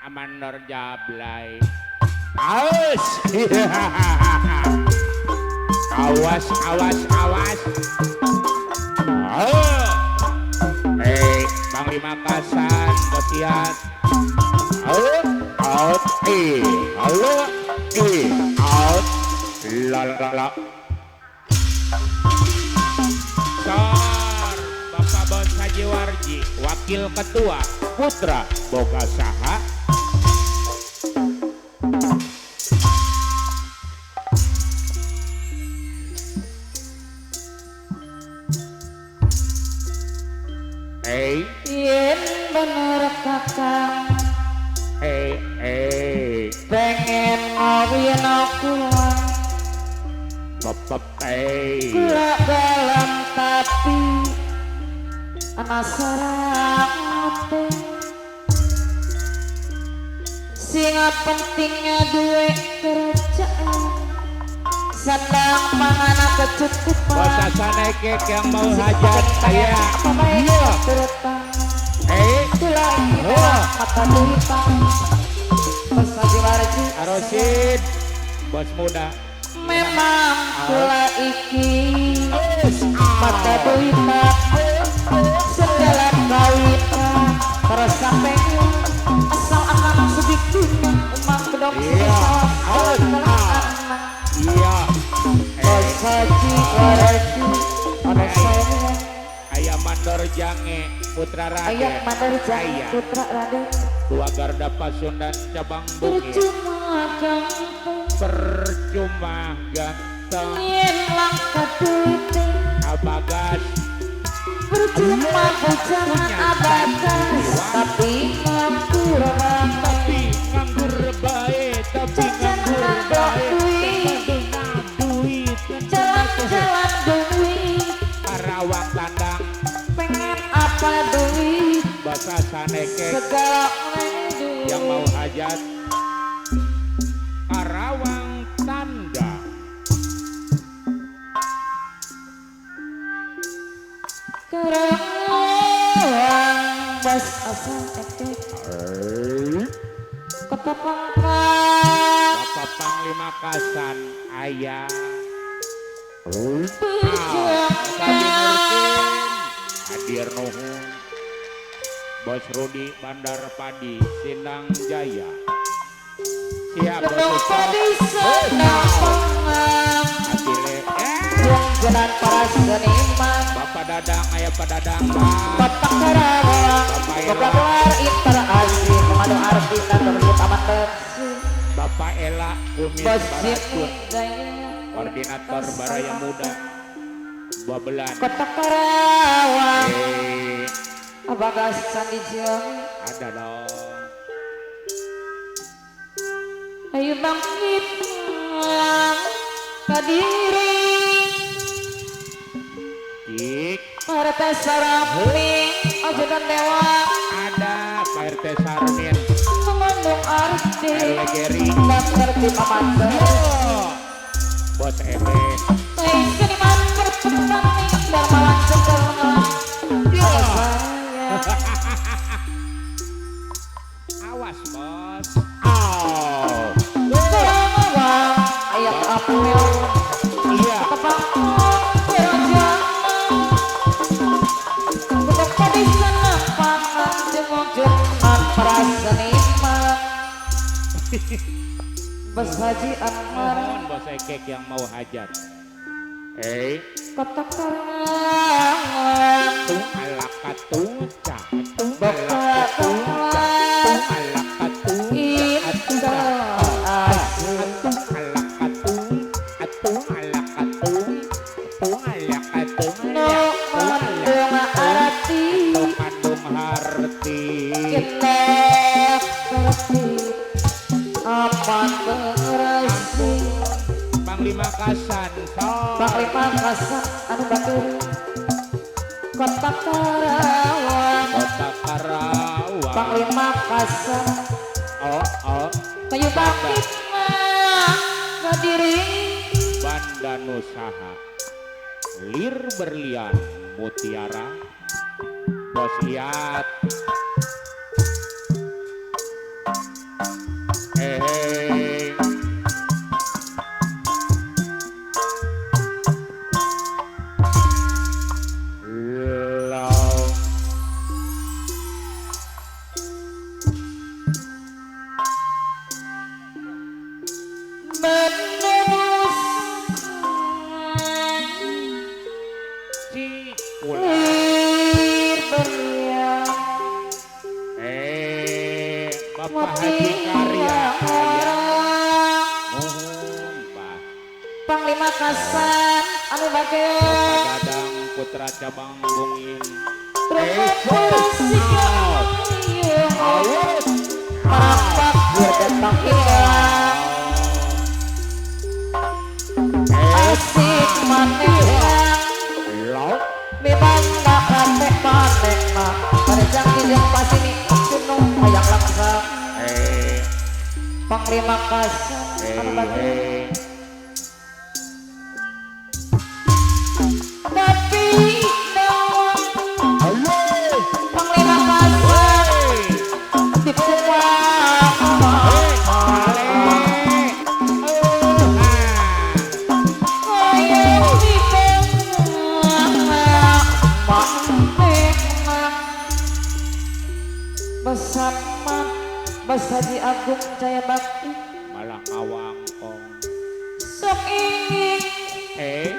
Amandor Jablay. Awas. Awas, awas, awas. Eh, Panglima Kasan, Bosiat. Out, out, eh, halo, eh, out, la la la. Sor, Bapak Bos Haji Warji, Wakil Ketua Putra Boga Saha. Hey, yen bener kakak. Hey, hey, pengen ngawin aku bapak hey, gula dalam tapi anak sarang singa pentingnya duit kerjaan senang mangana kecukupan. Bos Sanekek yang mau hajat saya. Iya. Eh, Arosid, bos muda. Memang kula iki mata duitan sedalam kawitan terus sampai asal akan sedih dunia umang bedok sedih sawah. Iya. Bos Haji Warji ana saya. Ayah Mandor Jange Putra Raden. Ayah Mandor Jange Putra Raden. Dua Garda Pasundan cabang Bukit. Percuma ganteng. Percuma ganteng. Yen langka duite. Abagas. Percuma bujangan abagas. Tapi nganggur bae. Tapi nganggur bae. Tapi nganggur bae. Jalan-jalan duit. Karawang tandang. Pengen apa duit. Bahasa Sanekek segala duit. Yang mau hajat Karawang tandang. Karawang bas Sanekek. Kota Pangkang. Bapak Panglima Kasan ayah. Hadir nuhun Bos Rudi Bandar Padi Sindang Jaya. Siap Bos Padi Sindang Pangang. Jalan para seniman. Bapak Dadang ayah Pak Dadang. Bapak Karawang. Bapak Inter Asih Komando Arti dan Taman Bersih. Bapak Ela Kumis Baratun. Koordinator Baraya Muda Babelan Kota Karawang. Abagas Candi Jauh ada dong. Ayo bangkit kadiri. Cik Pak RT Sarmin Ajudan Dewa. Ada Pak RT Sarmin mengandung arti RW Geri dan tertib aman. Bos Ebe seniman berpetani Darmawan Cengkel. Awas bos. Karawang ayam apel. Iya. Para seniman. Bos Haji Akbar. Mohon Bos Ekek yang mau hajat. Eh. Kota Karawang. Tung alaka tung ca tung alaka tung ca tung alaka tung ca tung alaka tung tung alaka tung tung alaka tung mandung arti mandung arti aman berasi. Panglima Kasan Panglima Kasan anu batur Kota Karawang. Kota Karawang Panglima Kasan. Oh oh kayu bangkit mah kadiri. Banda Nusaha Lir Berlian Mutiara Bos Iat. Bapak Haji Karya nuhun Pak Panglima Kasan anu bageun Bapak Dadang Putra Cabang Bungin asik manehna memang tak hate manehna parejang jeung pasini gunung hayang langsung Panglima Kasan anu bageun tapi Panglima Kasan bersama Basaji Agung Jaya Bakti malah awangkong sok ingin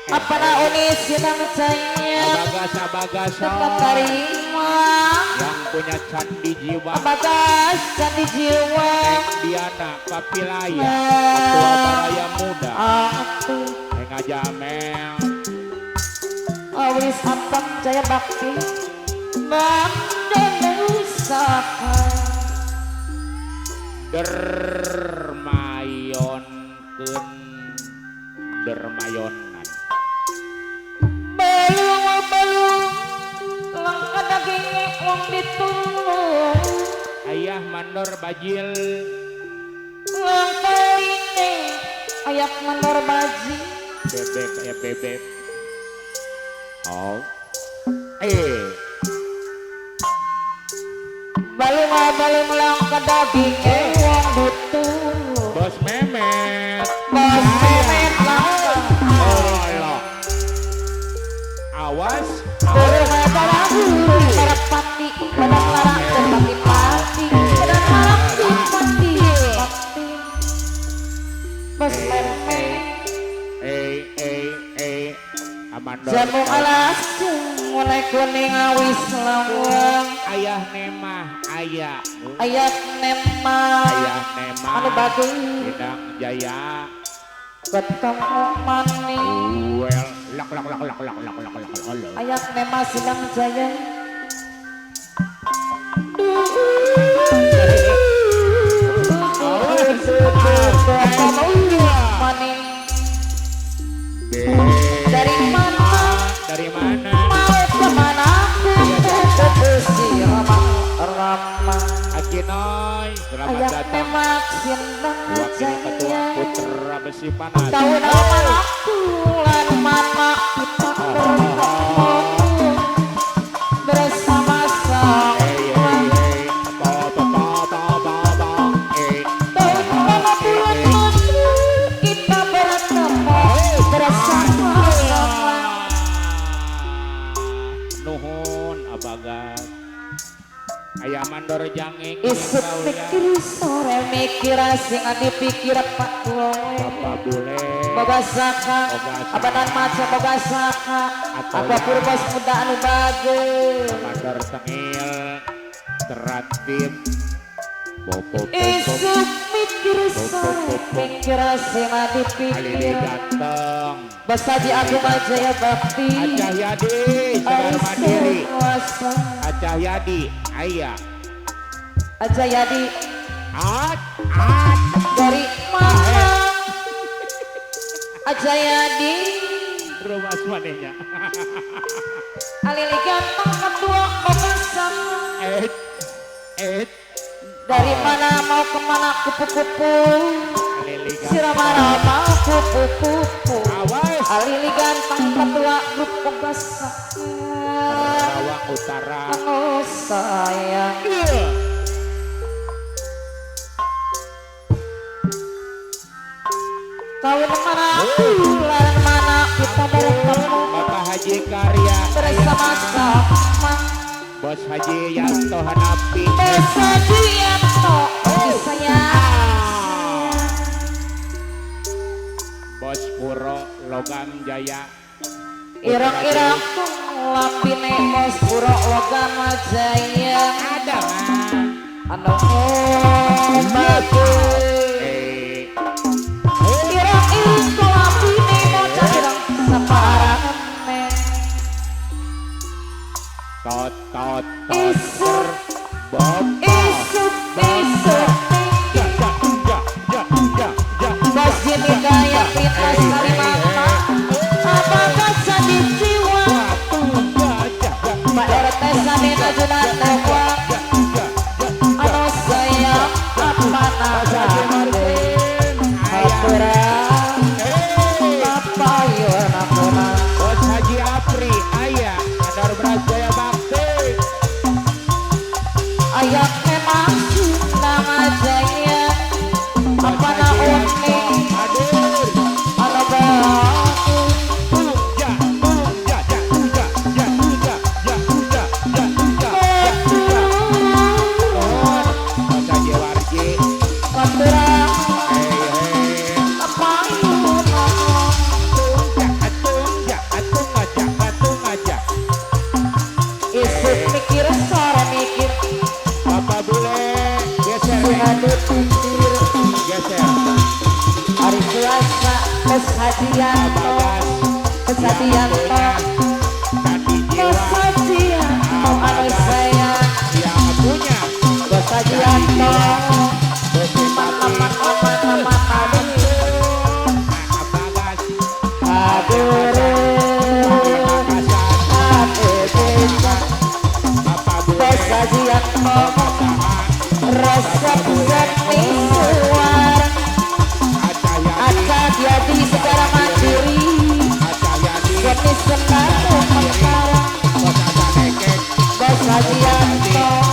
apa nauni sinang jaya bagas tetap terima yang punya candi jiwa bagas candi jiwa Neng Diana Papilaya Ketua Baraya Muda Neng Ajamel Awis Atap Jaya Bakti Bangda Nusaka Dermayonkeun dermayonan balung-balung langka daging wong ditulung ayah mandor bajil langka line ayak mandor bajil bebek ya bebek oh balung-balung langka daging wong ditulung bos memet bos memet langka oh awas pati badan larang pati pati badan larang pati pati bos memet amandor jamu alas mulai kuning awis lawang ayah nemah ayah ayah nemah ayah nemah anu bagus Bidang Jaya ketemu manis well lak lak lak lak lak lak lak lak ayak nemah Sinang Jaya dari mana dari mana mau kemana si Rama Akinoy selamat datang Wakil Ketua Putra Besi Panas tahun mana bulan mana kita bertemu bersama-sama tahun mana bulan mana kita bertemu bersama-sama nuhun abagas ayah mandor janging isuk mikir sore mikir sing dipikir Pak Bule Bapak Bule boga saka abadan maca boga saka apa purbas muda anu bageus mandor tengil teratib bopo isuk mikir sore mikir sing dipikir alili ganteng Basaji Agung Jaya Bakti Acah Yadi Sebar Mandiri Acah Yadi ayah Acah Yadi at at dari mana Acah Yadi rumah manehnya alili ganteng kedua boga sama dari mana mau kemana kupu-kupu sirama-rama kupu-kupu alili ganteng ketua grup boga sama Karawang Utara oh sayang tahun mana bulan mana kita bertemu Bapak Haji Karya bersama-sama Bos Haji Yanto Hanapi Bos Haji Yanto sayang Bos Puro Logam Jaya irang-irang lambine mos puro logam jaya ada mah anu bagus ireng ireng lambine bocah ireng separane tot tot isuk isuk isuk ya ya ya ya ya ya bos jini kaya pintas Kalimantan apakah jadi jiwa Pak RT Samina Junan Dewa anu sayang apa nagade Hapura apa yona kona Bos Haji Apri ayah Adar Beras Jaya Bakti ayah memang nama jaya apa na uni anu baku ya ya ya ya ya ya ya ya ya ya ya Bos Haji Warji Kontra apa yona aja isuk mikir sore mikir Bapak bule geser suhadu tindir geser hari Selasa Bos Hajianto Bos Hajianto tadi Bos Hajianto anu sayang yang punya Bos Hajianto Bos aman aman aman aman Bagas Adure Bapak bule Bos Hajianto resep seni suara Aca jadi secara mandiri seni senang perkara Bos Hajianto